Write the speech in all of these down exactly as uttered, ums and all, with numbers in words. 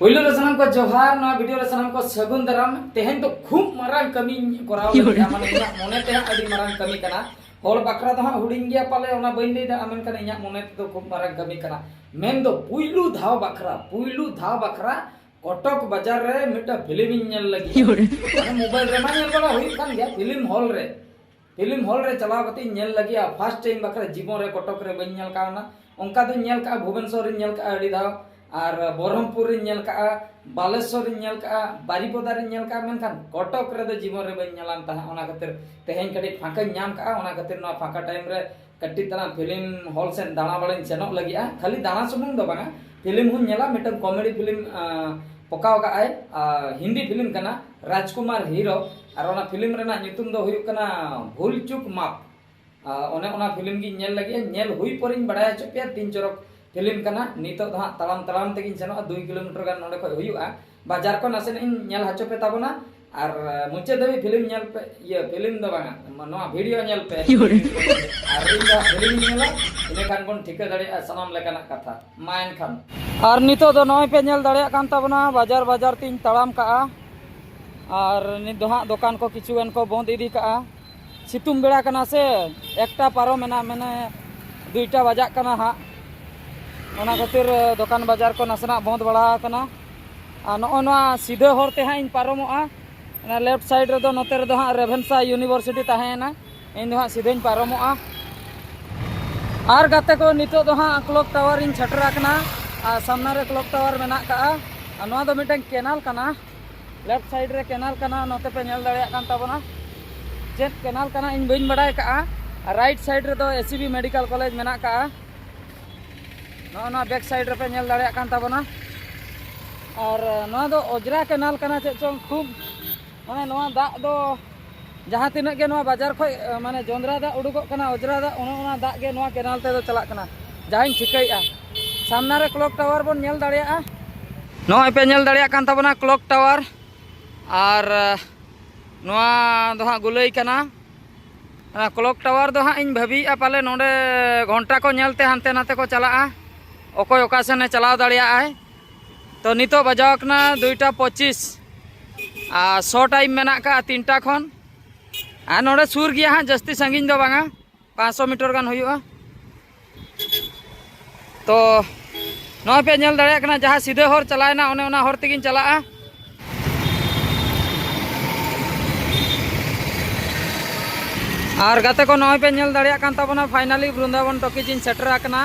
ᱯᱳᱭᱞᱳ ᱨᱮ ᱥᱟᱱᱟᱢ ᱠᱚ ᱡᱚᱦᱟᱨ, ᱱᱚᱣᱟ ᱵᱷᱤᱰᱤᱭᱳ ᱨᱮ ᱥᱟᱱᱟᱢ ᱠᱚ ᱥᱟᱹᱜᱩᱱ ᱫᱟᱨᱟᱢ᱾ ᱛᱮᱦᱮᱧ ᱫᱚ ᱠᱷᱩᱵ ᱢᱟᱨᱟᱝ ᱠᱟᱹᱢᱤᱧ ᱠᱚᱨᱟᱣ ᱞᱟᱹᱜᱤᱫ, ᱢᱟᱱᱮ ᱤᱧᱟᱹᱜ ᱢᱚᱱᱮ ᱛᱮ ᱦᱟᱸᱜ ᱟᱹᱰᱤ ᱢᱟᱨᱟᱝ ᱠᱟᱹᱢᱤ ᱠᱟᱱᱟ᱾ ᱦᱚᱲ ᱵᱟᱠᱷᱨᱟ ᱫᱚ ᱦᱟᱸᱜ ᱦᱩᱰᱤᱧ ᱜᱮᱭᱟ ᱯᱟᱞᱮ, ᱚᱱᱟ ᱵᱟᱹᱧ ᱞᱟᱹᱭ ᱫᱟᱲᱮᱭᱟᱜᱼᱟ, ᱢᱮᱱᱠᱷᱟᱱ ᱤᱧᱟᱹᱜ ᱢᱚᱱᱮ ᱛᱮᱫᱚ ᱠᱷᱩᱵ ᱢᱟᱨᱟᱝ ᱠᱟᱹᱢᱤ ᱠᱟᱱᱟ᱾ ᱢᱮᱱᱫᱚ ᱯᱩᱭᱞᱩ ᱫᱷᱟᱣ ᱵᱟᱠᱷᱨᱟ, ᱯᱩᱭᱞᱩ ᱫᱷᱟᱣ ᱵᱟᱠᱷᱨᱟ ᱠᱚᱴᱚᱠ ᱵᱟᱡᱟᱨ ᱨᱮ ᱢᱤᱫᱴᱟᱝ ᱯᱷᱤᱞᱢ ᱤᱧ ᱧᱮᱞ ᱞᱟᱹᱜᱤᱫ᱾ ᱢᱟᱱᱮ ᱢᱳᱵᱟᱭᱤᱞ ᱨᱮᱢᱟ ᱧᱮᱞ ᱵᱟᱲᱟ ᱦᱩᱭᱩᱜ ᱠᱟᱱ ᱜᱮᱭᱟ, ᱯᱷᱤᱞᱢ ᱦᱚᱞ ᱨᱮ, ᱯᱷᱤᱞᱢ ᱦᱚᱞ ᱨᱮ ᱪᱟᱞᱟᱣ ᱠᱟᱛᱮ ᱤᱧ ᱧᱮᱞ ᱞᱟᱹᱜᱤᱫ᱾ ᱟᱨ ᱯᱷᱟᱥᱴ ᱴᱟᱭᱤᱢ ᱵᱟᱠᱷᱨᱟ ᱡᱤᱵᱚᱱ ᱨᱮ ᱠᱚᱴᱚᱠ ᱨᱮ ᱵᱟᱹᱧ ᱧᱮᱞ ᱠᱟᱣᱱᱟ᱾ ᱚᱱᱠᱟ ᱫᱚᱧ ᱧᱮᱞ ᱠᱟᱜᱼᱟ, ᱵᱷᱩᱵᱮᱱᱥᱚᱨ ᱨᱤᱧ ᱧᱮᱞ ᱠᱟᱜᱼᱟ ᱟᱹᱰᱤ ᱫᱷᱟᱣ, ᱟᱨ ᱵᱚᱨᱦᱚᱢᱯᱩᱨ ᱨᱤᱧ ᱧᱮᱞ ᱠᱟᱜᱼᱟ, ᱵᱟᱞᱮᱥᱚᱨ ᱨᱤᱧ ᱧᱮᱞ ᱠᱟᱜᱼᱟ, ᱵᱟᱨᱤᱯᱚᱫᱟ ᱨᱤᱧ ᱧᱮᱞ ᱠᱟᱜᱼᱟ, ᱢᱮᱱᱠᱷᱟᱱ ᱠᱚᱴᱚᱠ ᱨᱮᱫᱚ ᱡᱤᱵᱚᱱ ᱨᱮ ᱵᱟᱹᱧ ᱧᱮᱞᱟᱱ ᱛᱟᱦᱮᱸᱫ᱾ ᱚᱱᱟ ᱠᱷᱟᱹᱛᱤᱨ ᱛᱮᱦᱮᱧ ᱠᱟᱹᱴᱤᱡ ᱯᱷᱟᱸᱠᱟᱧ ᱧᱟᱢ ᱠᱟᱜᱼᱟ᱾ ᱚᱱᱟ ᱠᱷᱟᱹᱛᱤᱨ ᱱᱚᱣᱟ ᱯᱷᱟᱸᱠᱟ ᱴᱟᱭᱤᱢ ᱨᱮ ᱠᱟᱹᱴᱤᱡ ᱛᱟᱞᱟᱝ ᱯᱷᱤᱞᱢ ᱦᱚᱞ ᱥᱮᱫ ᱫᱟᱬᱟ ᱵᱟᱲᱟᱧ ᱥᱮᱱᱚᱜ ᱞᱟᱹᱜᱤᱫᱼᱟ᱾ ᱠᱷᱟᱹᱞᱤ ᱫᱟᱬᱟ ᱥᱩᱢᱩᱝ ᱫᱚ ᱵᱟᱝᱟ, ᱯᱷᱤᱞᱢ ᱦᱚᱸᱧ ᱧᱮᱞᱟ᱾ ᱢᱤᱫᱴᱟᱝ ᱠᱚᱢᱮᱰᱤ ᱯᱷᱤᱞᱢ, ᱟᱸ, ᱯᱚᱠᱟᱣ ᱠᱟᱜᱼᱟᱭ, ᱟᱸ, ᱦᱤᱱᱫᱤ ᱯᱷᱤᱞᱢ ᱠᱟᱱᱟ, ᱨᱟᱡᱽᱠᱩᱢᱟᱨ ᱦᱤᱨᱳ᱾ ᱟᱨ ᱚᱱᱟ ᱯᱷᱤᱞᱢ ᱨᱮᱱᱟᱜ ᱧᱩᱛᱩᱢ ᱫᱚ ᱦᱩᱭᱩᱜ ᱠᱟᱱᱟ ᱵᱷᱩᱞ ᱪᱩᱠ ᱢᱟᱯ᱾ ᱟᱸ, ᱚᱱᱮ ᱚᱱᱟ ᱯᱷᱤᱞᱢ ᱜᱤᱧ ᱧᱮᱞ ᱞᱟᱹᱜᱤᱫ᱾ ᱧᱮᱞ ᱦᱩᱭ ᱯᱚᱨᱮᱧ ᱵᱟᱲᱟᱭ ᱦᱚᱪᱚ ᱯᱮᱭᱟ ᱛᱤᱱ ᱪᱚᱨᱚᱠ ᱯᱷᱤᱞᱢ ᱠᱟᱱᱟ᱾ ᱱᱤᱛᱚᱜ ᱫᱚ ᱦᱟᱸᱜ ᱛᱟᱲᱟᱢ ᱛᱟᱲᱟᱢ ᱛᱮᱜᱤᱧ ᱥᱮᱱᱚᱜᱼᱟ, ᱫᱩᱭ ᱠᱤᱞᱳᱢᱤᱴᱟᱨ ᱜᱟᱱ ᱱᱚᱸᱰᱮ ᱠᱷᱚᱡ ᱦᱩᱭᱩᱜᱼᱟ᱾ ᱵᱟᱡᱟᱨ ᱠᱚ ᱱᱟᱥᱮᱱᱟᱜ ᱤᱧ ᱧᱮᱞ ᱦᱚᱪᱚ ᱯᱮ ᱛᱟᱵᱚᱱᱟ᱾ ᱟᱨ, ᱟᱸ, ᱢᱩᱪᱟᱹᱫ ᱫᱷᱟᱹᱵᱤᱡ ᱯᱷᱤᱞᱢ ᱧᱮᱞ ᱯᱮ, ᱤᱭᱟᱹ, ᱯᱷᱤᱞᱢ ᱫᱚ ᱵᱟᱝᱟ, ᱱᱚᱣᱟ ᱵᱷᱤᱰᱤᱭᱳ ᱧᱮᱞ ᱯᱮ᱾ ᱟᱨ ᱤᱧ ᱫᱚ ᱦᱟᱸᱜ ᱯᱷᱤᱞᱢ ᱤᱧ ᱧᱮᱞᱟ, ᱤᱱᱟᱹ ᱠᱷᱟᱱ ᱵᱚᱱ ᱴᱷᱤᱠᱟᱹ ᱫᱟᱲᱮᱭᱟᱜᱼᱟ ᱥᱟᱱᱟᱢ ᱞᱮᱠᱟᱱᱟᱜ ᱠᱟᱛᱷᱟ᱾ ᱢᱟ ᱮᱱᱠᱷᱟᱱ᱾ ᱟᱨ ᱱᱤᱛᱚᱜ ᱫᱚ ᱱᱚᱜᱼᱚᱭ ᱯᱮ ᱧᱮᱞ ᱫᱟᱲᱮᱭᱟᱜ ᱠᱟᱱ ᱛᱟᱵᱚᱱᱟ, ᱵᱟᱡᱟᱨ ᱵᱟᱡᱟᱨ ᱛᱤᱧ ᱛᱟᱲᱟᱢ ᱠᱟᱜᱼᱟ᱾ ᱟᱨ ᱱᱤᱛ ᱫᱚ ᱦᱟᱸᱜ ᱫᱚᱠᱟᱱ ᱠᱚ ᱠᱤᱪᱷᱩ ᱜᱟᱱ ᱠᱚ ᱵᱚᱱᱫ ᱤᱫᱤ ᱠᱟᱜᱼᱟ᱾ ᱥᱤᱛᱩᱝ ᱵᱮᱲᱟ ᱠᱟᱱᱟ ᱥᱮ, ᱮᱠᱴᱟ ᱯᱟᱨᱚᱢ ᱮᱱᱟ, ᱢᱟᱱᱮ ᱫᱩᱭᱴᱟ ᱵᱟᱡᱟᱜ ᱠᱟᱱᱟ ᱦᱟᱸᱜ᱾ ᱚᱱᱟ ᱠᱷᱟᱹᱛᱤᱨ, ᱮ, ᱫᱚᱠᱟᱱ ᱵᱟᱡᱟᱨ ᱠᱚ ᱱᱟᱥᱮᱱᱟᱜ ᱵᱚᱱᱫ ᱵᱟᱲᱟ ᱟᱠᱟᱱᱟ᱾ ᱟᱨ ᱱᱚᱜᱼᱚ ᱱᱚᱣᱟ ᱥᱤᱫᱷᱟᱹ ᱦᱚᱨ ᱛᱮ ᱦᱟᱸᱜ ᱤᱧ ᱯᱟᱨᱚᱢᱚᱜᱼᱟ᱾ ᱚᱱᱟ ᱞᱮᱯᱷᱴ ᱥᱟᱭᱤᱰ ᱨᱮᱫᱚ, ᱱᱚᱛᱮ ᱨᱮᱫᱚ ᱦᱟᱸᱜ ᱨᱮᱵᱷᱮᱱᱥᱟ ᱤᱭᱩᱱᱤᱵᱷᱟᱨᱥᱤᱴᱤ ᱛᱟᱦᱮᱸᱭᱮᱱᱟ᱾ ᱤᱧ ᱫᱚ ᱦᱟᱸᱜ ᱥᱤᱫᱷᱟᱹᱧ ᱯᱟᱨᱚᱢᱚᱜᱼᱟ᱾ ᱟᱨ ᱜᱟᱛᱮ ᱠᱚ, ᱱᱤᱛᱚᱜ ᱫᱚ ᱦᱟᱸᱜ ᱠᱞᱚᱠ ᱴᱟᱣᱟᱨ ᱤᱧ ᱥᱮᱴᱮᱨ ᱟᱠᱟᱱᱟ᱾ ᱟᱨ ᱥᱟᱢᱱᱟ ᱨᱮ ᱠᱞᱚᱠ ᱴᱟᱣᱟᱨ ᱢᱮᱱᱟᱜ ᱠᱟᱜᱼᱟ᱾ ᱟᱨ ᱱᱚᱣᱟ ᱫᱚ ᱢᱤᱫᱴᱟᱝ ᱠᱮᱱᱟᱞ ᱠᱟᱱᱟ᱾ ᱞᱮᱯᱷᱴ ᱥᱟᱭᱤᱰ ᱨᱮ ᱠᱮᱱᱟᱞ ᱠᱟᱱᱟ, ᱱᱚᱛᱮ ᱯᱮ ᱧᱮᱞ ᱫᱟᱲᱮᱭᱟᱜ ᱠᱟᱱ ᱛᱟᱵᱚᱱᱟ᱾ ᱪᱮᱫ ᱠᱮᱱᱟᱞ ᱠᱟᱱᱟ ᱤᱧ ᱵᱟᱹᱧ ᱵᱟᱲᱟᱭ ᱠᱟᱜᱼᱟ᱾ ᱟᱨ ᱨᱟᱭᱤᱴ ᱥᱟᱭᱤᱰ ᱨᱮᱫᱚ ᱮᱥᱤᱵᱤ ᱢᱮᱰᱤᱠᱮᱞ ᱠᱚᱞᱮᱡᱽ ᱢᱮᱱᱟᱜ ᱠᱟᱜᱼᱟ᱾ ᱱᱚᱜᱼᱚ ᱱᱚᱣᱟ ᱵᱮᱠ ᱥᱟᱭᱤᱰ ᱨᱮᱯᱮ ᱧᱮᱞ ᱫᱟᱲᱮᱭᱟᱜ ᱠᱟᱱ ᱛᱟᱵᱚᱱᱟ᱾ ᱟᱨ ᱱᱚᱣᱟ ᱫᱚ ᱚᱡᱽᱨᱟ ᱠᱮᱱᱟᱞ ᱠᱟᱱᱟ, ᱪᱮᱫ ᱪᱚᱝ ᱠᱷᱩᱵ, ᱢᱟᱱᱮ ᱱᱚᱣᱟ ᱫᱟᱜ ᱫᱚ ᱡᱟᱦᱟᱸ ᱛᱤᱱᱟᱹᱜ ᱜᱮ ᱱᱚᱣᱟ ᱵᱟᱡᱟᱨ ᱠᱷᱚᱡ, ᱢᱟᱱᱮ ᱡᱚᱸᱫᱽᱨᱟ ᱫᱟᱜ ᱩᱰᱩᱠᱚᱜ ᱠᱟᱱᱟ, ᱚᱡᱽᱨᱟ ᱫᱟᱜ, ᱚᱱᱮ ᱚᱱᱟ ᱫᱟᱜ ᱜᱮ ᱱᱚᱣᱟ ᱠᱮᱱᱟᱞ ᱛᱮᱫᱚ ᱪᱟᱞᱟᱜ ᱠᱟᱱᱟ, ᱡᱟᱦᱟᱸᱧ ᱴᱷᱤᱠᱟᱹᱭᱮᱫᱼᱟ᱾ ᱥᱟᱢᱱᱟ ᱨᱮ ᱠᱞᱚᱠ ᱴᱟᱣᱟᱨ ᱵᱚᱱ ᱧᱮᱞ ᱫᱟᱲᱮᱭᱟᱜᱼᱟ᱾ ᱱᱚᱜᱼᱚᱭ ᱯᱮ ᱧᱮᱞ ᱫᱟᱲᱮᱭᱟᱜ ᱠᱟᱱ ᱛᱟᱵᱚᱱᱟ ᱠᱞᱚᱠ ᱴᱟᱣᱟᱨ᱾ ᱟᱨ, ᱟᱸ, ᱱᱚᱣᱟ ᱫᱚ ᱦᱟᱸᱜ ᱜᱩᱞᱟᱹᱭ ᱠᱟᱱᱟ᱾ ᱚᱱᱟ ᱠᱞᱚᱠ ᱴᱟᱣᱟᱨ ᱫᱚ ᱦᱟᱸᱜ ᱤᱧ ᱵᱷᱟᱹᱵᱤᱭᱮᱫᱼᱟ ᱯᱟᱞᱮ ᱱᱚᱰᱮ ᱜᱷᱚᱱᱴᱟ ᱠᱚ ᱧᱮᱞᱛᱮ ᱦᱟᱱᱛᱮ ᱱᱟᱛᱮ ᱠᱚ ᱪᱟᱞᱟᱜᱼᱟ, ᱚᱠᱚᱭ ᱚᱠᱟ ᱥᱮᱱᱮ ᱪᱟᱞᱟᱣ ᱫᱟᱲᱮᱭᱟᱜᱼᱟᱭ᱾ ᱛᱚ ᱱᱤᱛᱚᱜ ᱵᱟᱡᱟᱣ ᱠᱟᱱᱟ ᱫᱩᱭᱴᱟ ᱯᱚᱸᱪᱤᱥ, ᱟᱨ ᱥᱳ ᱴᱟᱭᱤᱢ ᱢᱮᱱᱟᱜ ᱠᱟᱜᱼᱟ ᱛᱤᱱᱴᱟ ᱠᱷᱚᱱ᱾ ᱟᱨ ᱱᱚᱰᱮ ᱥᱩᱨ ᱜᱮᱭᱟ ᱦᱟᱸᱜ, ᱡᱟᱹᱥᱛᱤ ᱥᱟᱺᱜᱤᱧ ᱫᱚ ᱵᱟᱝᱟ, ᱯᱟᱸᱪᱥᱚ ᱢᱤᱴᱟᱨ ᱜᱟᱱ ᱦᱩᱭᱩᱜᱼᱟ᱾ ᱛᱚ ᱱᱚᱜᱼᱚᱭ ᱯᱮ ᱧᱮᱞ ᱫᱟᱲᱮᱭᱟᱜ ᱠᱟᱱᱟ, ᱡᱟᱦᱟᱸ ᱥᱤᱫᱷᱟᱹ ᱦᱚᱨ ᱪᱟᱞᱟᱣᱮᱱᱟ, ᱚᱱᱮ ᱚᱱᱟ ᱦᱚᱨ ᱛᱮᱜᱤᱧ ᱪᱟᱞᱟᱜᱼᱟ᱾ ᱟᱨ ᱜᱟᱛᱮ ᱠᱚ, ᱱᱚᱜᱼᱚᱭ ᱯᱮ ᱧᱮᱞ ᱫᱟᱲᱮᱭᱟᱜ ᱠᱟᱱ ᱛᱟᱵᱚᱱᱟ, finally ᱵᱨᱤᱱᱫᱟᱵᱚᱱ ᱴᱚᱠᱤᱡᱽ ᱤᱧ ᱥᱮᱴᱮᱨ ᱟᱠᱟᱱᱟ᱾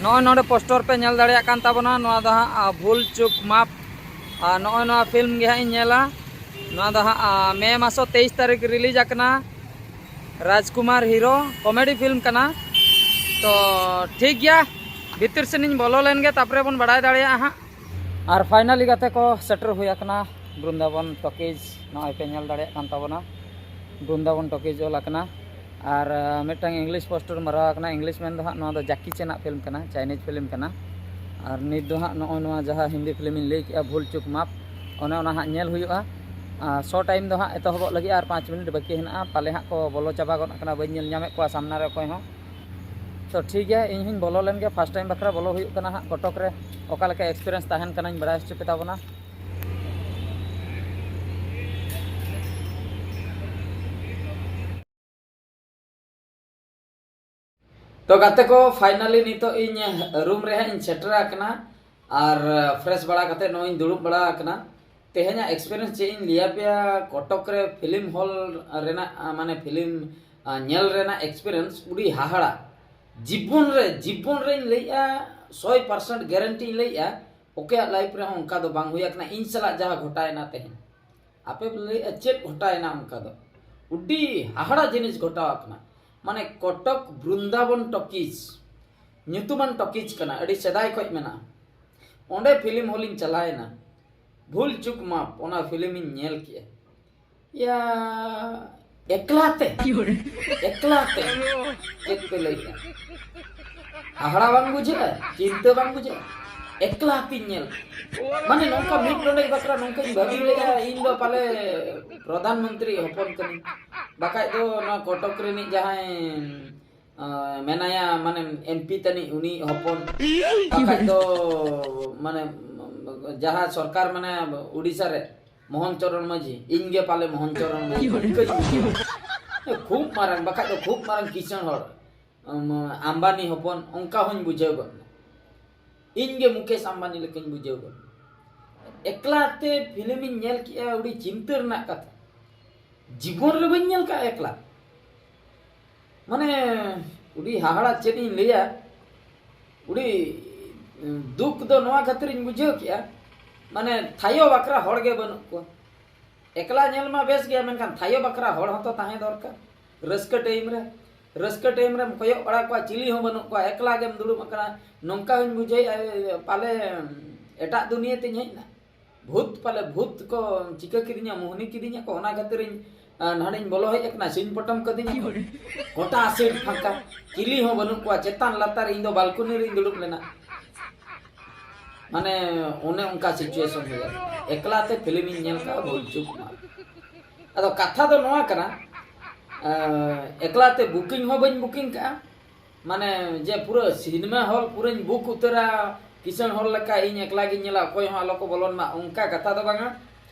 ᱱᱚᱜᱼᱚᱭ ᱱᱚᱰᱮ ᱯᱳᱥᱴᱟᱨ ᱯᱮ ᱧᱮᱞ ᱫᱟᱲᱮᱭᱟᱜ ᱠᱟᱱ ᱛᱟᱵᱚᱱᱟ, ᱱᱚᱣᱟ ᱫᱚ ᱦᱟᱸᱜ, ᱟ, ᱵᱷᱩᱞ ᱪᱩᱠ ᱢᱟᱯ᱾ ᱟᱨ ᱱᱚᱜᱼᱚᱭ ᱱᱚᱣᱟ ᱯᱷᱤᱞᱢ ᱜᱮ ᱦᱟᱸᱜ ᱤᱧ ᱧᱮᱞᱟ᱾ ᱱᱚᱣᱟ ᱫᱚ ᱦᱟᱸᱜ, ᱟ, ᱢᱮ ᱢᱟᱥᱚ ᱛᱮᱭᱤᱥ ᱛᱟᱹᱨᱤᱠᱷ ᱨᱤᱞᱤᱡᱽ ᱟᱠᱟᱱᱟ᱾ ᱨᱟᱡᱽᱠᱩᱢᱟᱨ ᱦᱤᱨᱳ, ᱠᱚᱢᱮᱰᱤ ᱯᱷᱤᱞᱢ ᱠᱟᱱᱟ᱾ ᱛᱚ ᱴᱷᱤᱠ ᱜᱮᱭᱟ, ᱵᱷᱤᱛᱤᱨ ᱥᱮᱱ ᱤᱧ ᱵᱚᱞᱚ ᱞᱮᱱ ᱜᱮ, ᱛᱟᱨᱯᱚᱨᱮ ᱵᱚᱱ ᱵᱟᱲᱟᱭ ᱫᱟᱲᱮᱭᱟᱜᱼᱟ ᱦᱟᱸᱜ᱾ ᱟᱨ finally ᱜᱟᱛᱮ ᱠᱚ, ᱥᱮᱴᱮᱨ ᱦᱩᱭ ᱟᱠᱟᱱᱟ ᱵᱨᱤᱱᱫᱟᱵᱚᱱ ᱴᱚᱠᱤᱡᱽ᱾ ᱱᱚᱜᱼᱚᱭ ᱯᱮ ᱧᱮᱞ ᱫᱟᱲᱮᱭᱟᱜ ᱠᱟᱱ ᱛᱟᱵᱚᱱᱟ, ᱵᱨᱤᱱᱫᱟᱵᱚᱱ ᱴᱚᱠᱤᱡᱽ ᱚᱞ ᱟᱠᱟᱱᱟ᱾ ᱟᱨ, ᱟ, ᱢᱤᱫᱴᱟᱝ ᱤᱝᱞᱤᱥ ᱯᱳᱥᱴᱟᱨ ᱢᱟᱨᱟᱣ ᱟᱠᱟᱱᱟ᱾ ᱤᱝᱞᱤᱥ ᱢᱮᱱ ᱫᱚ ᱦᱟᱸᱜ, ᱱᱚᱣᱟ ᱫᱚ ᱡᱟᱠᱤ ᱪᱮᱱᱟᱜ ᱯᱷᱤᱞᱢ ᱠᱟᱱᱟ, ᱪᱟᱭᱱᱤᱡᱽ ᱯᱷᱤᱞᱢ ᱠᱟᱱᱟ᱾ ᱟᱨ ᱱᱤᱛ ᱫᱚ ᱦᱟᱸᱜ ᱱᱚᱜᱼᱚᱭ ᱱᱚᱣᱟ ᱡᱟᱦᱟᱸ ᱦᱤᱱᱫᱤ ᱯᱷᱤᱞᱢ ᱤᱧ ᱞᱟᱹᱭ ᱠᱮᱜᱼᱟ, ᱵᱷᱩᱞ ᱪᱩᱠ ᱢᱟᱯ, ᱚᱱᱮ ᱚᱱᱟ ᱦᱟᱸᱜ ᱧᱮᱞ ᱦᱩᱭᱩᱜᱼᱟ᱾ ᱟᱨ ᱥᱳ ᱴᱟᱭᱤᱢ ᱫᱚ ᱦᱟᱸᱜ ᱮᱛᱚᱦᱚᱵᱚᱜ ᱞᱟᱹᱜᱤᱫ, ᱟᱨ ᱯᱟᱸᱪ ᱢᱤᱱᱤᱴ ᱵᱟᱹᱠᱤ ᱦᱮᱱᱟᱜᱼᱟ᱾ ᱯᱟᱞᱮ ᱦᱟᱸᱜ ᱠᱚ ᱵᱚᱞᱚ ᱪᱟᱵᱟ ᱜᱚᱫ ᱟᱠᱟᱱᱟ, ᱵᱟᱹᱧ ᱧᱮᱞ ᱧᱟᱢᱮᱫ ᱠᱚᱣᱟ ᱥᱟᱢᱱᱟ ᱨᱮ ᱚᱠᱚᱭ ᱦᱚᱸ᱾ ᱛᱚ ᱴᱷᱤᱠ ᱜᱮᱭᱟ, ᱤᱧ ᱦᱚᱸᱧ ᱵᱚᱞᱚ ᱞᱮᱱ ᱜᱮ᱾ ᱯᱷᱟᱥᱴ ᱴᱟᱭᱤᱢ ᱵᱟᱠᱷᱨᱟ ᱵᱚᱞᱚ ᱦᱩᱭᱩᱜ ᱠᱟᱱᱟ ᱦᱟᱸᱜ᱾ ᱠᱚᱴᱚᱠ ᱨᱮ ᱚᱠᱟ ᱞᱮᱠᱟ ᱮᱠᱥᱯᱤᱨᱤᱭᱮᱱᱥ ᱛᱟᱦᱮᱱ ᱠᱟᱱᱟᱧ ᱵᱟᱲᱟᱭ ᱦᱚᱪᱚ ᱯᱮ ᱛᱟᱵᱚᱱᱟ᱾ ᱛᱚ ᱜᱟᱛᱮ ᱠᱚ, finally ᱱᱤᱛᱚᱜ ᱤᱧ ᱨᱩᱢ ᱨᱮ ᱦᱟᱸᱜ ᱤᱧ ᱥᱮᱴᱮᱨ ᱟᱠᱟᱱᱟ᱾ ᱟᱨ ᱯᱷᱨᱮᱥ ᱵᱟᱲᱟ ᱠᱟᱛᱮ ᱱᱚᱜᱼᱚᱭ ᱤᱧ ᱫᱩᱲᱩᱵ ᱵᱟᱲᱟ ᱟᱠᱟᱱᱟ᱾ ᱛᱮᱦᱮᱧᱟᱜ ᱮᱠᱥᱯᱤᱨᱤᱭᱮᱱᱥ ᱪᱮᱫ ᱤᱧ ᱞᱟᱹᱭ ᱟᱯᱮᱭᱟ, ᱠᱚᱴᱚᱠ ᱨᱮ ᱯᱷᱤᱞᱢ ᱦᱚᱞ ᱨᱮᱱᱟᱜ, ᱟ, ᱢᱟᱱᱮ ᱯᱷᱤᱞᱢ, ᱟ, ᱧᱮᱞ ᱨᱮᱱᱟᱜ ᱮᱠᱥᱯᱤᱨᱤᱭᱮᱱᱥ ᱟᱹᱰᱤ ᱦᱟᱦᱟᱲᱟ᱾ ᱡᱤᱵᱚᱱ ᱨᱮ, ᱡᱤᱵᱚᱱ ᱨᱮᱧ ᱞᱟᱹᱭᱮᱜᱼᱟ, ᱥᱚᱭ ᱯᱟᱨᱥᱮᱱᱴ ᱜᱮᱨᱮᱱᱴᱤᱧ ᱞᱟᱹᱭᱮᱜᱼᱟ, ᱚᱠᱚᱭᱟᱜ ᱞᱟᱭᱤᱯᱷ ᱨᱮᱦᱚᱸ ᱚᱱᱠᱟ ᱫᱚ ᱵᱟᱝ ᱦᱩᱭ ᱟᱠᱟᱱᱟ ᱤᱧ ᱥᱟᱞᱟᱜ ᱡᱟᱦᱟᱸ ᱜᱷᱚᱴᱟᱣᱮᱱᱟ ᱛᱮᱦᱮᱧ᱾ ᱟᱯᱮ ᱯᱮ ᱞᱟᱹᱭᱮᱜᱼᱟ ᱪᱮᱫ ᱜᱷᱚᱴᱟᱣᱮᱱᱟ ᱚᱱᱠᱟ ᱫᱚ? ᱟᱹᱰᱤ ᱦᱟᱦᱟᱲᱟ ᱡᱤᱱᱤᱥ ᱜᱷᱚᱴᱟᱣ ᱟᱠᱟᱱᱟ᱾ ᱢᱟᱱᱮ ᱠᱚᱴᱚᱠ ᱵᱨᱤᱱᱫᱟᱵᱚᱱ ᱴᱚᱠᱤᱡᱽ, ᱧᱩᱛᱩᱢᱟᱱ ᱴᱚᱠᱤᱡᱽ ᱠᱟᱱᱟ, ᱟᱹᱰᱤ ᱥᱮᱫᱟᱭ ᱠᱷᱚᱱ ᱢᱮᱱᱟᱜᱼᱟ᱾ ᱚᱸᱰᱮ ᱯᱷᱤᱞᱢ ᱦᱚᱞᱤᱧ ᱪᱟᱞᱟᱣᱮᱱᱟ, ᱵᱷᱩᱞ ᱪᱩᱠ ᱢᱟᱯ, ᱚᱱᱟ ᱯᱷᱤᱞᱢ ᱤᱧ ᱧᱮᱞ ᱠᱮᱜᱼᱟ᱾ ᱭᱟ, ᱮᱠᱞᱟ ᱛᱮ, ᱮᱠᱞᱟ ᱛᱮ᱾ ᱪᱮᱫ ᱯᱮ ᱞᱟᱹᱭᱮᱜᱼᱟ? ᱦᱟᱦᱟᱲᱟ ᱵᱟᱝ ᱵᱩᱡᱷᱟᱹᱜᱼᱟ? ᱪᱤᱱᱛᱟᱹ ᱵᱟᱝ ᱵᱩᱡᱷᱟᱹᱜᱼᱟ? ᱮᱠᱞᱟ ᱛᱤᱧ ᱧᱮᱞ, ᱢᱟᱱᱮ ᱱᱚᱝᱠᱟ ᱢᱤᱫ ᱰᱚᱸᱰᱮᱠ ᱵᱟᱠᱷᱨᱟ ᱱᱚᱝᱠᱟᱧ ᱵᱷᱟᱹᱵᱤ ᱞᱮᱜᱼᱟ, ᱤᱧ ᱫᱚ ᱯᱟᱞᱮ ᱯᱨᱚᱫᱷᱟᱱ ᱢᱚᱱᱛᱨᱤ ᱦᱚᱯᱚᱱ ᱠᱟᱹᱱᱟᱹᱧ, ᱵᱟᱠᱷᱟᱡ ᱫᱚ ᱱᱚᱣᱟ ᱠᱚᱴᱚᱠ ᱨᱤᱱᱤᱡ ᱡᱟᱦᱟᱸᱭ, ᱟ, ᱢᱮᱱᱟᱭᱟ, ᱢᱟᱱᱮ ᱮᱢᱯᱤ ᱛᱟᱹᱱᱤᱡ, ᱩᱱᱤ ᱦᱚᱯᱚᱱ, ᱵᱟᱠᱷᱟᱡ ᱫᱚ ᱢᱟᱱᱮ ᱡᱟᱦᱟᱸ ᱥᱚᱨᱠᱟᱨ ᱢᱟᱱᱮ ᱩᱰᱤᱥᱟ ᱨᱮ ᱢᱳᱦᱚᱱ ᱪᱚᱨᱚᱬ ᱢᱟᱹᱡᱷᱤ, ᱤᱧ ᱜᱮ ᱯᱟᱞᱮ ᱢᱳᱦᱚᱱ ᱪᱚᱨᱚᱬ ᱢᱟᱹᱡᱷᱤ ᱤᱱᱠᱟᱹᱧ ᱵᱩᱡᱷᱟᱹᱣᱟ᱾ ᱠᱷᱩᱵ ᱢᱟᱨᱟᱝ, ᱵᱟᱠᱷᱟᱡ ᱫᱚ ᱠᱷᱩᱵ ᱢᱟᱨᱟᱝ ᱠᱤᱥᱟᱹᱬ ᱦᱚᱲ, ᱩᱢ, ᱟᱢᱵᱟᱱᱤ ᱦᱚᱯᱚᱱ ᱚᱱᱠᱟ ᱦᱚᱸᱧ ᱵᱩᱡᱷᱟᱹᱣ ᱜᱚᱫ ᱮᱱᱟ᱾ ᱤᱧ ᱜᱮ ᱢᱩᱠᱮᱥ ᱟᱢᱵᱟᱱᱤ ᱞᱮᱠᱟᱧ ᱵᱩᱡᱷᱟᱹᱣ ᱜᱚᱫ ᱮᱱᱟ᱾ ᱮᱠᱞᱟ ᱛᱮ ᱯᱷᱤᱞᱢᱤᱧ ᱧᱮᱞ ᱠᱮᱜᱼᱟ, ᱟᱹᱰᱤ ᱪᱤᱱᱛᱟᱹ ᱨᱮᱱᱟᱜ ᱠᱟᱛᱷᱟ᱾ ᱡᱤᱵᱚᱱ ᱨᱮ ᱵᱟᱹᱧ ᱧᱮᱞ ᱠᱟᱜᱼᱟ ᱮᱠᱞᱟ᱾ ᱢᱟᱱᱮ ᱟᱹᱰᱤ ᱦᱟᱦᱟᱲᱟ, ᱪᱮᱫ ᱤᱧ ᱞᱟᱹᱭᱟ, ᱟᱹᱰᱤ ᱫᱩᱠ ᱫᱚ ᱱᱚᱣᱟ ᱠᱷᱟᱹᱛᱤᱨ ᱤᱧ ᱵᱩᱡᱷᱟᱹᱣ ᱠᱮᱜᱼᱟ, ᱢᱟᱱᱮ ᱛᱷᱟᱭᱚ ᱵᱟᱠᱷᱨᱟ ᱦᱚᱲ ᱜᱮ ᱵᱟᱹᱱᱩᱜ ᱠᱚᱣᱟ᱾ ᱮᱠᱞᱟ ᱧᱮᱞ ᱢᱟ ᱵᱮᱥ ᱜᱮᱭᱟ, ᱢᱮᱱᱠᱷᱟᱱ ᱛᱷᱟᱭᱚ ᱵᱟᱠᱷᱨᱟ ᱦᱚᱲ ᱦᱚᱸᱛᱚ ᱛᱟᱦᱮᱸ ᱫᱚᱨᱠᱟᱨ᱾ ᱨᱟᱹᱥᱠᱟᱹ ᱴᱟᱭᱤᱢ ᱨᱮ, ᱨᱟᱹᱥᱠᱟᱹ ᱴᱟᱭᱤᱢ ᱨᱮᱢ ᱠᱚᱭᱚᱜ ᱵᱟᱲᱟ ᱠᱚᱣᱟ, ᱪᱤᱞᱤ ᱦᱚᱸ ᱵᱟᱹᱱᱩᱜ ᱠᱚᱣᱟ, ᱮᱠᱞᱟ ᱜᱮᱢ ᱫᱩᱲᱩᱵ ᱟᱠᱟᱱᱟ᱾ ᱱᱚᱝᱠᱟ ᱦᱚᱸᱧ ᱵᱩᱡᱷᱟᱹᱣᱮᱫᱼᱟ, ᱯᱟᱞᱮ ᱮᱴᱟᱜ ᱫᱩᱱᱤᱭᱟᱹ ᱛᱤᱧ ᱦᱮᱡ ᱮᱱᱟ᱾ ᱵᱷᱩᱛ, ᱯᱟᱞᱮ ᱵᱷᱩᱛ ᱠᱚ ᱪᱤᱠᱟᱹ ᱠᱤᱫᱤᱧᱟ, ᱢᱳᱦᱱᱤ ᱠᱤᱫᱤᱧᱟ ᱠᱚ, ᱚᱱᱟ ᱠᱷᱟᱹᱛᱤᱨᱤᱧ, ᱟ, ᱱᱟᱦᱟᱲᱤᱧ ᱵᱚᱞᱚ ᱦᱮᱡ ᱟᱠᱟᱱᱟ, ᱥᱤᱧ ᱯᱚᱴᱚᱢ ᱠᱟᱹᱫᱤᱧᱟ ᱠᱚ᱾ ᱜᱚᱴᱟ ᱥᱤᱴ ᱯᱷᱟᱸᱠᱟ, ᱪᱤᱞᱤ ᱦᱚᱸ ᱵᱟᱹᱱᱩᱜ ᱠᱚᱣᱟ, ᱪᱮᱛᱟᱱ ᱞᱟᱛᱟᱨ ᱤᱧ ᱫᱚ ᱵᱟᱞᱠᱚᱱᱤ ᱨᱤᱧ ᱫᱩᱲᱩᱵ ᱞᱮᱱᱟ᱾ ᱢᱟᱱᱮ ᱚᱱᱮ ᱚᱱᱠᱟ ᱥᱤᱪᱩᱭᱮᱥᱚᱱ ᱦᱩᱭᱩᱜᱼᱟ᱾ ᱮᱠᱞᱟ ᱛᱮ ᱯᱷᱤᱞᱢᱤᱧ ᱧᱮᱞ ᱠᱟᱜᱼᱟ, ᱵᱷᱩᱞ ᱪᱩᱠ ᱢᱟ᱾ ᱟᱫᱚ ᱠᱟᱛᱷᱟ ᱫᱚ ᱱᱚᱣᱟ ᱠᱟᱱᱟ, ᱮ, ᱮᱠᱞᱟ ᱛᱮ ᱵᱩᱠᱤᱝ ᱦᱚᱸ ᱵᱟᱹᱧ ᱵᱩᱠᱤᱝ ᱠᱟᱜᱼᱟ᱾ ᱢᱟᱱᱮ ᱡᱮ ᱯᱩᱨᱟᱹ ᱥᱤᱱᱮᱢᱟ ᱦᱚᱞ ᱯᱩᱨᱟᱹᱧ ᱵᱩᱠ ᱩᱛᱟᱹᱨᱟ, ᱠᱤᱥᱟᱹᱬ ᱦᱚᱲ ᱞᱮᱠᱟ ᱤᱧ ᱮᱠᱞᱟ ᱜᱤᱧ ᱧᱮᱞᱟ, ᱚᱠᱚᱭ ᱦᱚᱸ ᱟᱞᱚ ᱠᱚ ᱵᱚᱞᱚᱱ ᱢᱟ, ᱚᱱᱠᱟ ᱠᱟᱛᱷᱟ ᱫᱚ ᱵᱟᱝᱟ᱾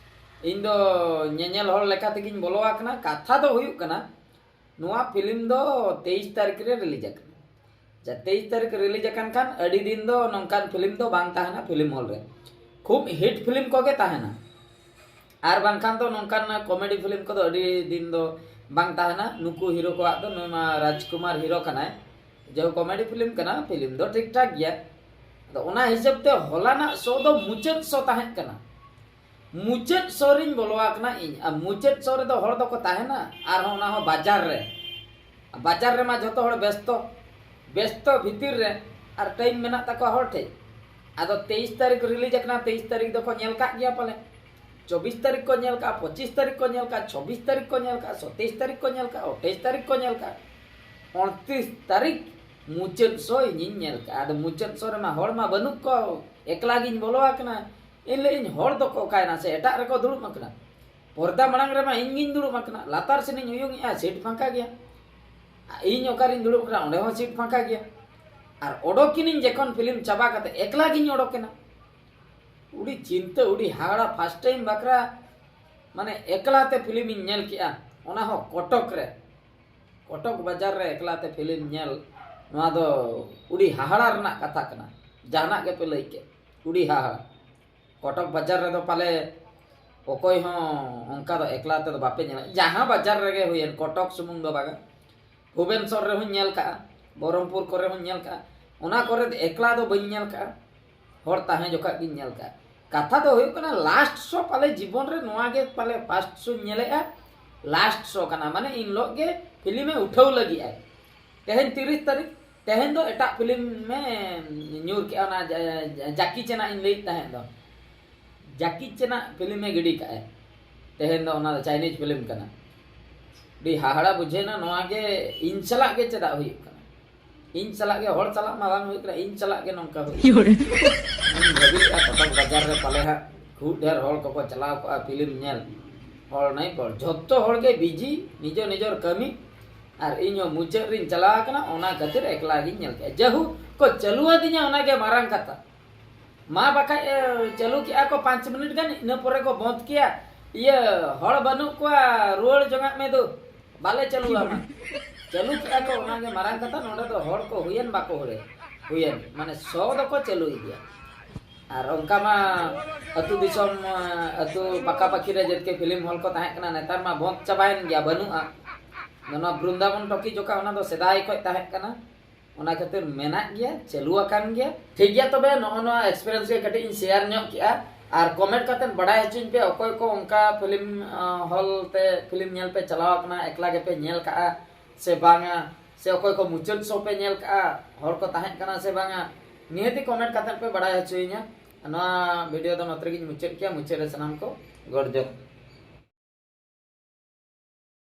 ᱤᱧ ᱫᱚ ᱧᱮᱧᱮᱞ ᱦᱚᱲ ᱞᱮᱠᱟ ᱛᱮᱜᱤᱧ ᱵᱚᱞᱚ ᱟᱠᱟᱱᱟ᱾ ᱠᱟᱛᱷᱟ ᱫᱚ ᱦᱩᱭᱩᱜ ᱠᱟᱱᱟ, ᱱᱚᱣᱟ ᱯᱷᱤᱞᱢ ᱫᱚ ᱛᱮᱭᱤᱥ ᱛᱟᱹᱨᱤᱠᱷ ᱨᱮ ᱨᱤᱞᱤᱡᱽ ᱟᱠᱟᱱᱟ᱾ ᱡᱟ ᱛᱮᱭᱤᱥ ᱛᱟᱹᱨᱤᱠᱷ ᱨᱤᱞᱤᱡᱽ ᱟᱠᱟᱱ ᱠᱷᱟᱱ ᱟᱹᱰᱤ ᱫᱤᱱ ᱫᱚ ᱱᱚᱝᱠᱟᱱ ᱯᱷᱤᱞᱢ ᱫᱚ ᱵᱟᱝ ᱛᱟᱦᱮᱱᱟ ᱯᱷᱤᱞᱢ ᱦᱚᱞ ᱨᱮ᱾ ᱠᱷᱩᱵ ᱦᱤᱴ ᱯᱷᱤᱞᱢ ᱠᱚᱜᱮ ᱛᱟᱦᱮᱱᱟ᱾ ᱟᱨ ᱵᱟᱝᱠᱷᱟᱱ ᱫᱚ ᱱᱚᱝᱠᱟᱱ ᱠᱚᱢᱮᱰᱤ ᱯᱷᱤᱞᱢ ᱠᱚᱫᱚ ᱟᱹᱰᱤ ᱫᱤᱱ ᱫᱚ ᱵᱟᱝ ᱛᱟᱦᱮᱱᱟ᱾ ᱱᱩᱠᱩ ᱦᱤᱨᱳ ᱠᱚᱣᱟᱜ ᱫᱚ, ᱱᱩᱭ ᱢᱟ ᱨᱟᱡᱽᱠᱩᱢᱟᱨ ᱦᱤᱨᱳ ᱠᱟᱱᱟᱭ, ᱡᱮ ᱠᱚᱢᱮᱰᱤ ᱯᱷᱤᱞᱢ ᱠᱟᱱᱟ, ᱯᱷᱤᱞᱢ ᱫᱚ ᱴᱷᱤᱠ ᱴᱷᱟᱠ ᱜᱮᱭᱟ᱾ ᱟᱫᱚ ᱚᱱᱟ ᱦᱤᱥᱟᱹᱵ ᱛᱮ ᱦᱚᱞᱟᱱᱟᱜ ᱥᱳ ᱫᱚ ᱢᱩᱪᱟᱹᱫ ᱥᱳ ᱛᱟᱦᱮᱸ ᱠᱟᱱᱟ᱾ ᱢᱩᱪᱟᱹᱫ ᱥᱳ ᱨᱤᱧ ᱵᱚᱞᱚ ᱟᱠᱟᱱᱟ ᱤᱧ᱾ ᱟᱨ ᱢᱩᱪᱟᱹᱫ ᱥᱳ ᱨᱮᱫᱚ ᱦᱚᱲ ᱫᱚᱠᱚ ᱛᱟᱦᱮᱱᱟ, ᱟᱨᱦᱚᱸ ᱚᱱᱟ ᱦᱚᱸ ᱵᱟᱡᱟᱨ ᱨᱮ᱾ ᱵᱟᱡᱟᱨ ᱨᱮᱢᱟ ᱡᱷᱚᱛᱚ ᱦᱚᱲ ᱵᱮᱥᱛᱚ, ᱵᱮᱥᱛᱚ ᱵᱷᱤᱛᱤᱨ ᱨᱮ, ᱟᱨ ᱴᱟᱭᱤᱢ ᱢᱮᱱᱟᱜ ᱛᱟᱠᱚᱣᱟ ᱦᱚᱲ ᱴᱷᱮᱡ᱾ ᱟᱫᱚ ᱛᱮᱭᱤᱥ ᱛᱟᱹᱨᱤᱠᱷ ᱨᱤᱞᱤᱡᱽ ᱟᱠᱟᱱᱟ, ᱛᱮᱭᱤᱥ ᱛᱟᱹᱨᱤᱠᱷ ᱫᱚᱠᱚ ᱧᱮᱞ ᱠᱟᱜ ᱜᱮᱭᱟ ᱯᱟᱞᱮ, ᱪᱚᱵᱵᱤᱥ ᱛᱟᱹᱨᱤᱠᱷ ᱠᱚ ᱧᱮᱞ ᱠᱟᱜᱼᱟ, ᱯᱚᱸᱪᱤᱥ ᱛᱟᱹᱨᱤᱠᱷ ᱠᱚ ᱧᱮᱞ ᱠᱟᱜᱼᱟ, ᱪᱷᱚᱵᱵᱤᱥ ᱛᱟᱹᱨᱤᱠᱷ ᱠᱚ ᱧᱮᱞ ᱠᱟᱜᱼᱟ, ᱥᱚᱛᱮᱭᱤᱥ ᱛᱟᱹᱨᱤᱠᱷ ᱠᱚ ᱧᱮᱞ ᱠᱟᱜᱼᱟ, ᱟᱴᱷᱟᱭᱤᱥ ᱛᱟᱹᱨᱤᱠᱷ ᱠᱚ ᱧᱮᱞ ᱠᱟᱜᱼᱟ, ᱩᱱᱛᱨᱤᱥ ᱛᱟᱹᱨᱤᱠᱷ ᱢᱩᱪᱟᱹᱫ ᱥᱳ ᱤᱧᱤᱧ ᱧᱮᱞ ᱠᱟᱜᱼᱟ᱾ ᱟᱫᱚ ᱢᱩᱪᱟᱹᱫ ᱥᱳ ᱨᱮᱢᱟ ᱦᱚᱲ ᱢᱟ ᱵᱟᱹᱱᱩᱜ ᱠᱚ, ᱮᱠᱞᱟ ᱜᱤᱧ ᱵᱚᱞᱚ ᱟᱠᱟᱱᱟ᱾ ᱤᱧ ᱞᱟᱹᱭ ᱤᱧ, ᱦᱚᱲ ᱫᱚᱠᱚ ᱚᱠᱟᱭᱮᱱᱟ ᱥᱮ ᱮᱴᱟᱜ ᱨᱮᱠᱚ ᱫᱩᱲᱩᱵ ᱟᱠᱟᱱᱟ? ᱯᱚᱨᱫᱟ ᱢᱟᱲᱟᱝ ᱨᱮᱢᱟ ᱤᱧ ᱜᱤᱧ ᱫᱩᱲᱩᱵ ᱟᱠᱟᱱᱟ, ᱞᱟᱛᱟᱨ ᱥᱮᱱᱤᱧ ᱩᱭᱩᱝ ᱮᱜᱼᱟ, ᱥᱤᱴ ᱯᱷᱟᱸᱠᱟ ᱜᱮᱭᱟ᱾ ᱤᱧ ᱚᱠᱟᱨᱤᱧ ᱫᱩᱲᱩᱵ ᱟᱠᱟᱱᱟ, ᱚᱸᱰᱮ ᱦᱚᱸ ᱥᱤᱴ ᱯᱷᱟᱸᱠᱟ ᱜᱮᱭᱟ᱾ ᱟᱨ ᱚᱰᱚᱠᱤᱱᱤᱧ ᱡᱚᱠᱷᱚᱱ ᱯᱷᱤᱞᱢ ᱪᱟᱵᱟ ᱠᱟᱛᱮ, ᱮᱠᱞᱟ ᱜᱤᱧ ᱚᱰᱚᱠᱮᱱᱟ᱾ ᱪᱤᱱᱛᱟᱹ ᱩᱰᱤ ᱦᱟᱦᱟᱲᱟ, first time ᱵᱟᱠᱷᱨᱟ ᱢᱟᱱᱮ ᱮᱠᱞᱟ ᱛᱮ ᱯᱷᱤᱞᱢ ᱤᱧ ᱧᱮᱞ ᱠᱮᱜᱼᱟ, ᱚᱱᱟ ᱦᱚᱸ ᱠᱚᱴᱚᱠ ᱨᱮ᱾ ᱠᱚᱴᱚᱠ ᱵᱟᱡᱟᱨ ᱨᱮ ᱮᱠᱞᱟ ᱛᱮ ᱯᱷᱤᱞᱢ ᱧᱮᱞ, ᱱᱚᱣᱟ ᱫᱚ ᱩᱰᱤ ᱦᱟᱦᱟᱲᱟ ᱨᱮᱱᱟᱜ ᱠᱟᱛᱷᱟ ᱠᱟᱱᱟ᱾ ᱡᱟᱦᱟᱱᱟᱜ ᱜᱮᱯᱮ ᱞᱟᱹᱭ ᱠᱮᱫ, ᱩᱰᱤ ᱦᱟᱦᱟᱲᱟ᱾ ᱠᱚᱴᱚᱠ ᱵᱟᱡᱟᱨ ᱨᱮᱫᱚ ᱯᱟᱞᱮ ᱚᱠᱚᱭ ᱦᱚᱸ ᱚᱱᱠᱟ ᱫᱚ ᱮᱠᱞᱟ ᱛᱮᱫᱚ ᱵᱟᱯᱮ ᱧᱮᱞᱟ᱾ ᱡᱟᱦᱟᱸ ᱵᱟᱡᱟᱨ ᱨᱮᱜᱮ ᱦᱩᱭᱮᱱ, ᱠᱚᱴᱚᱠ ᱥᱩᱢᱩᱝ ᱫᱚ ᱵᱟᱝᱟ, ᱵᱷᱩᱵᱮᱱᱥᱚᱨ ᱨᱮᱦᱚᱸᱧ ᱧᱮᱞ ᱠᱟᱜᱼᱟ, ᱵᱚᱦᱚᱨᱚᱢᱯᱩᱨ ᱠᱚᱨᱮ ᱦᱚᱸᱧ ᱧᱮᱞ ᱠᱟᱜᱼᱟ, ᱚᱱᱟ ᱠᱚᱨᱮ ᱫᱚ ᱮᱠᱞᱟ ᱫᱚ ᱵᱟᱹᱧ ᱧᱮᱞ ᱠᱟᱜᱼᱟ᱾ ᱦᱚᱲ ᱛᱟᱦᱮᱸ ᱡᱚᱠᱷᱟᱡ ᱜᱤᱧ ᱧᱮᱞ ᱠᱟᱜᱼᱟ᱾ ᱠᱟᱛᱷᱟ ᱫᱚ ᱦᱩᱭᱩᱜ ᱠᱟᱱᱟ, ᱞᱟᱥᱴ ᱥᱳ ᱯᱟᱞᱮ ᱡᱤᱵᱚᱱ ᱨᱮ ᱱᱚᱣᱟ ᱜᱮ ᱯᱟᱞᱮ ᱯᱷᱟᱥᱴ ᱥᱳᱧ ᱧᱮᱞᱮᱜᱼᱟ, ᱞᱟᱥᱴ ᱥᱳ ᱠᱟᱱᱟ, ᱢᱟᱱᱮ ᱤᱱ ᱦᱤᱞᱳᱜ ᱜᱮ ᱯᱷᱤᱞᱢᱮ ᱩᱴᱷᱟᱹᱣ ᱞᱟᱹᱜᱤᱫ ᱟᱭ᱾ ᱛᱮᱦᱮᱧ ᱛᱤᱨᱤᱥ ᱛᱟᱹᱨᱤᱠᱷ, ᱛᱮᱦᱮᱧ ᱫᱚ ᱮᱴᱟᱜ ᱯᱷᱤᱞᱢᱮ ᱧᱩᱨ ᱠᱮᱜᱼᱟ, ᱚᱱᱟ ᱡᱟ-, ᱡᱟ-, ᱡᱟᱠᱤ ᱪᱮᱱᱟᱜ ᱤᱧ ᱞᱟᱹᱭᱮᱫ ᱛᱟᱦᱮᱸᱫ ᱫᱚ, ᱡᱟᱠᱤ ᱪᱮᱱᱟᱜ ᱯᱷᱤᱞᱢᱮ ᱜᱤᱰᱤ ᱠᱟᱜᱼᱟᱭ᱾ ᱛᱮᱦᱮᱧ ᱫᱚ ᱚᱱᱟ ᱫᱚ ᱪᱟᱭᱱᱤᱡᱽ ᱯᱷᱤᱞᱢ ᱠᱟᱱᱟ᱾ ᱟᱹᱰᱤ ᱦᱟᱦᱟᱲᱟ ᱵᱩᱡᱷᱟᱹᱣᱱᱟ, ᱱᱚᱣᱟ ᱜᱮ ᱤᱧ ᱥᱟᱞᱟᱜ ᱜᱮ ᱪᱮᱫᱟᱜ ᱦᱩᱭᱩᱜ ᱠᱟᱱᱟ? ᱤᱧ ᱥᱟᱞᱟᱜ ᱜᱮ, ᱦᱚᱲ ᱥᱟᱞᱟᱜ ᱢᱟ ᱵᱟᱝ ᱦᱩᱭᱩᱜ ᱠᱟᱱᱟ, ᱤᱧ ᱥᱟᱞᱟᱜ ᱜᱮ ᱱᱚᱝᱠᱟ ᱦᱩᱭᱩᱜ ᱠᱟᱱᱟ᱾ ᱤᱧ ᱵᱷᱟᱹᱵᱤᱭᱮᱫᱼᱟ, ᱠᱚᱴᱚᱠ ᱵᱟᱡᱟᱨ ᱨᱮ ᱯᱟᱞᱮ ᱦᱟᱸᱜ ᱠᱷᱩᱵ ᱰᱷᱮᱨ ᱦᱚᱲ ᱠᱚᱠᱚ ᱪᱟᱞᱟᱣ ᱠᱚᱜᱼᱟ ᱯᱷᱤᱞᱢ ᱧᱮᱞ, ᱦᱚᱲ ᱱᱟᱹᱭ ᱦᱚᱲ, ᱡᱷᱚᱛᱚ ᱦᱚᱲ ᱜᱮ ᱵᱤᱡᱤ ᱱᱤᱡᱚ ᱱᱤᱡᱚᱨ ᱠᱟᱹᱢᱤ, ᱟᱨ ᱤᱧ ᱦᱚᱸ ᱢᱩᱪᱟᱹᱫ ᱨᱤᱧ ᱪᱟᱞᱟᱣ ᱟᱠᱟᱱᱟ, ᱚᱱᱟ ᱠᱷᱟᱹᱛᱤᱨ ᱮᱠᱞᱟ ᱜᱤᱧ ᱧᱮᱞ ᱠᱮᱜᱼᱟ᱾ ᱡᱟᱦᱩ ᱠᱚ ᱪᱟᱹᱞᱩ ᱟᱹᱫᱤᱧᱟ, ᱚᱱᱟ ᱜᱮ ᱢᱟᱨᱟᱝ ᱠᱟᱛᱷᱟ᱾ ᱢᱟ ᱵᱟᱠᱷᱟᱡ, ᱮ, ᱪᱟᱹᱞᱩ ᱠᱮᱜᱼᱟ ᱠᱚ ᱯᱟᱸᱪ ᱢᱤᱱᱤᱴ ᱜᱟᱱ, ᱤᱱᱟᱹ ᱯᱚᱨᱮ ᱠᱚ ᱵᱚᱸᱫᱽ ᱠᱮᱭᱟ᱾ ᱤᱭᱟᱹ, ᱦᱚᱲ ᱵᱟᱹᱱᱩᱜ ᱠᱚᱣᱟ, ᱨᱩᱣᱟᱹᱲ ᱡᱚᱝᱟᱜ ᱢᱮ ᱫᱩ, ᱵᱟᱞᱮ ᱪᱟᱹᱞᱩᱣᱟᱢᱟ᱾ ᱪᱟᱹᱞᱩ ᱠᱮᱜᱼᱟ ᱠᱚ, ᱚᱱᱟᱜᱮ ᱢᱟᱨᱟᱝ ᱠᱟᱛᱷᱟ᱾ ᱱᱚᱰᱮ ᱫᱚ ᱦᱚᱲ ᱠᱚ ᱦᱩᱭᱮᱱ ᱵᱟᱠᱚ ᱦᱩᱭᱮᱱ, ᱦᱩᱭᱮᱱ, ᱢᱟᱱᱮ ᱥᱚ ᱫᱚᱠᱚ ᱪᱟᱹᱞᱩᱭ ᱜᱮᱭᱟ᱾ ᱟᱨ ᱚᱱᱠᱟ ᱢᱟ ᱟᱹᱛᱩ ᱫᱤᱥᱚᱢ, ᱟᱹᱛᱩ ᱯᱟᱠᱟ ᱯᱟᱠᱤ ᱨᱮ ᱡᱮᱛᱠᱮ ᱯᱷᱤᱞᱢ ᱦᱚᱞ ᱠᱚ ᱛᱟᱦᱮᱸ ᱠᱟᱱᱟ, ᱱᱮᱛᱟᱨ ᱢᱟ ᱵᱚᱸᱫᱽ ᱪᱟᱵᱟᱭᱮᱱ ᱜᱮᱭᱟ, ᱵᱟᱹᱱᱩᱜᱼᱟ᱾ ᱱᱚᱣᱟ ᱵᱨᱤᱱᱫᱟᱵᱚᱱ ᱴᱚᱠᱤ ᱡᱚᱠᱷᱟ, ᱚᱱᱟ ᱫᱚ ᱥᱮᱫᱟᱭ ᱠᱷᱚᱱ ᱛᱟᱦᱮᱸ ᱠᱟᱱᱟ᱾ ᱚᱱᱟ ᱠᱷᱟᱹᱛᱤᱨ ᱢᱮᱱᱟᱜ ᱜᱮᱭᱟ, ᱪᱟᱹᱞᱩ ᱟᱠᱟᱱ ᱜᱮᱭᱟ᱾ ᱴᱷᱤᱠ ᱜᱮᱭᱟ, ᱛᱚᱵᱮ ᱱᱚᱜᱼᱚ ᱱᱚᱣᱟ experience ᱜᱮ ᱠᱟᱹᱴᱤᱡ ᱤᱧ share ᱧᱚᱜ ᱠᱮᱜᱼᱟ᱾ ᱟᱨ comment ᱠᱟᱛᱮᱫ ᱵᱟᱰᱟᱭ ᱦᱚᱪᱚᱧ ᱯᱮ, ᱚᱠᱚᱭ ᱠᱚ ᱚᱱᱠᱟ ᱯᱷᱤᱞᱢ, ᱟᱸ, ᱦᱚᱞ ᱛᱮ ᱯᱷᱤᱞᱢ ᱧᱮᱞ ᱯᱮ ᱪᱟᱞᱟᱣ ᱟᱠᱟᱱᱟ, ᱮᱠᱞᱟ ᱜᱮᱯᱮ ᱧᱮᱞ ᱠᱟᱜᱼᱟ ᱥᱮ ᱵᱟᱝᱟ, ᱥᱮ ᱚᱠᱚᱭ ᱠᱚ ᱢᱩᱪᱟᱹᱫ ᱥᱳ ᱯᱮ ᱧᱮᱞ ᱠᱟᱜᱼᱟ, ᱦᱚᱲ ᱠᱚ ᱛᱟᱦᱮᱸ ᱠᱟᱱᱟ ᱥᱮ ᱵᱟᱝᱟ, ᱱᱤᱦᱟᱹᱛᱤ comment ᱠᱟᱛᱮᱫ ᱯᱮ ᱵᱟᱰᱟᱭ ᱦᱚᱪᱚᱭᱤᱧᱟ᱾ ᱱᱚᱣᱟ video ᱫᱚ ᱱᱚᱛᱮ ᱨᱮᱜᱮᱧ ᱢᱩᱪᱟᱹᱫ ᱠᱮᱜᱼᱟ᱾ ᱢᱩᱪᱟᱹᱫ ᱨᱮ ᱥᱟᱱᱟᱢ ᱠᱚ ᱜᱚᱰ ᱡᱚᱦᱟᱨ᱾